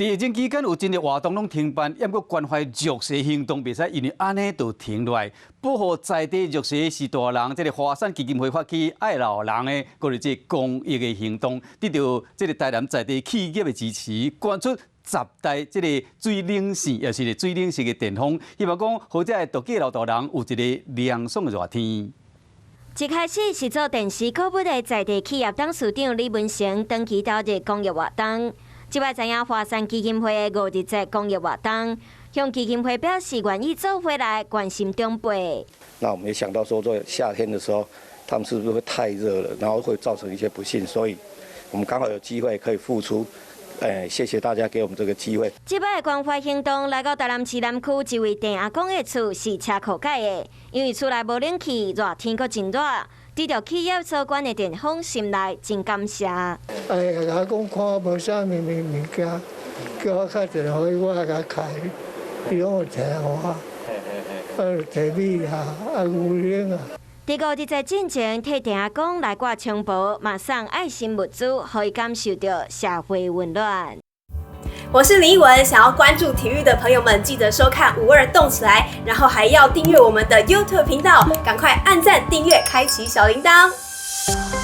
佇疫情期間有真濟活動攏停辦，猶閣關懷弱勢行動袂使因為按呢就停落來。保護在地弱勢序大人，這个華山基金會發起愛老人的，閣是這个公益的行動，得著這个台南在地企業的支持，捐出10台這个水冷線，也是水冷式的電風，希望講予這个獨居老大人有一个涼爽的熱天。一開始是做電視購物的在地企業董事長李文成，長期投入公益活動。這擺知影華山基金會的五日節公益活動，向基金會表示願意做伙來關心長輩。那我們也想到說，在夏天的時候，他們是不是會太熱了，然後會造成一些不幸，所以我們剛好有機會可以付出。誒，謝謝大家給我們這個機會。這擺的關懷行動來到台南市南區一位鄭阿公的厝是車庫蓋的，因為厝內無冷氣，熱天閣真熱。得著企業所捐的電風，心內真感謝。哎，阿公看無啥物物件，叫我敲電話予伊，我來共開，伊攏會提我，提米啊，啊牛奶啊。佇五日節進前，替鄭阿公來掛襁褓，嘛送愛心物資，予伊感受著社會溫暖。我是林奕文，想要關注體育的朋友們，記得收看52動起來，然後還要訂閱我們的 YouTube 頻道，趕快按讚、訂閱、開啟小鈴鐺。